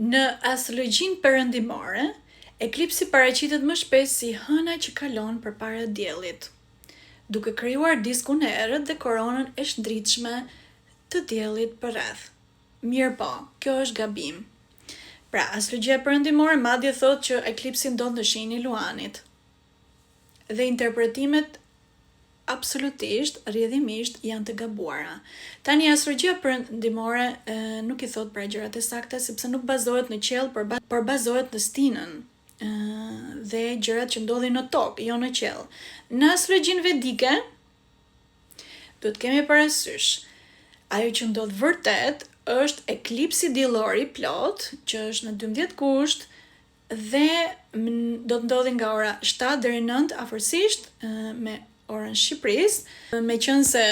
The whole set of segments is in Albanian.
Në astrologjinë perëndimore, eklipsi paraqitet më shpesh si hëna që kalon përpara diellit, duke krijuar diskun e errët dhe koronën e shndritshme të diellit përreth. Mirëpo, kjo është gabim. Pra, astrologjia perëndimore madje thotë që eklipsi ndodh në shenjën e Luanit. Dhe interpretimet absolutisht, rrjedhimisht janë të gabuara. Tani astrologjia perëndimore nuk i thotë pra gjërat e sakta sepse nuk bazohet në qiell, por por bazohet në stinën dhe gjërat që ndodhin në tokë, jo në qiell. Në astrologjinë vedike duhet të kemi parasysh ajo që ndodh vërtet është eklipsi diellor i plotë, që është në 12 gusht dhe do të ndodhi nga ora 7 deri 9 afërsisht me orën Shqipërisë, meqenëse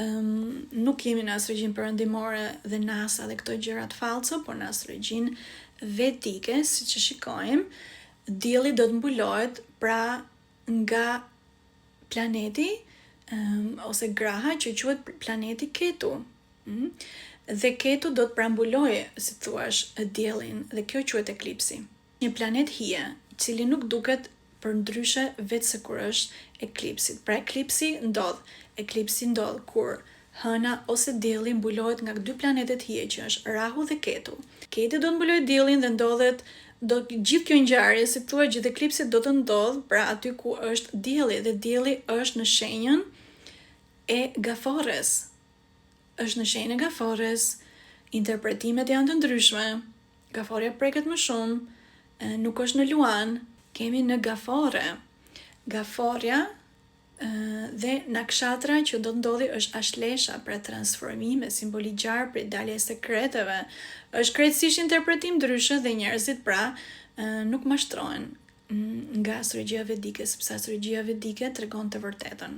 um, nuk jemi në astrologjinë perëndimore dhe NASA dhe këto gjërat fallco, por në astrologjinë vedike, siç e shikojmë, dielli do të mbulohet pra nga planeti um, ose graha që quhet planeti Ketu. Mm? Dhe Ketu do të prambulojë, si thuash, diellin dhe kjo quhet eklipsi. Një planet hije, i cili nuk duket përndryshe veçse kur është eklipsit. Pra eklipsi ndodh, eklipsi ndodh kur hëna ose dielli mbulohet nga dy planetet hije që është Rahu dhe Ketu. Ketu do të mbulojë diellin dhe ndodhet do gjithë kjo ngjarje, si thua, gjithë eklipsi do të ndodh pra aty ku është dielli dhe dielli është në shenjën e gaforres. Është në shenjën e gaforres, interpretimet janë të ndryshme. Gaforrja preket më shumë, nuk është në Luan, kemi në gaforre. Gaforrja dhe nakshatra që do të ndodhi është Ashlesha, pra transformime, simboli i gjarprit, dalja e sekreteve. Është krejtësisht interpretim ndryshe dhe njerëzit pra nuk mashtrohen nga astrologjia vedike, sepse astrologjia vedike tregon të vërtetën.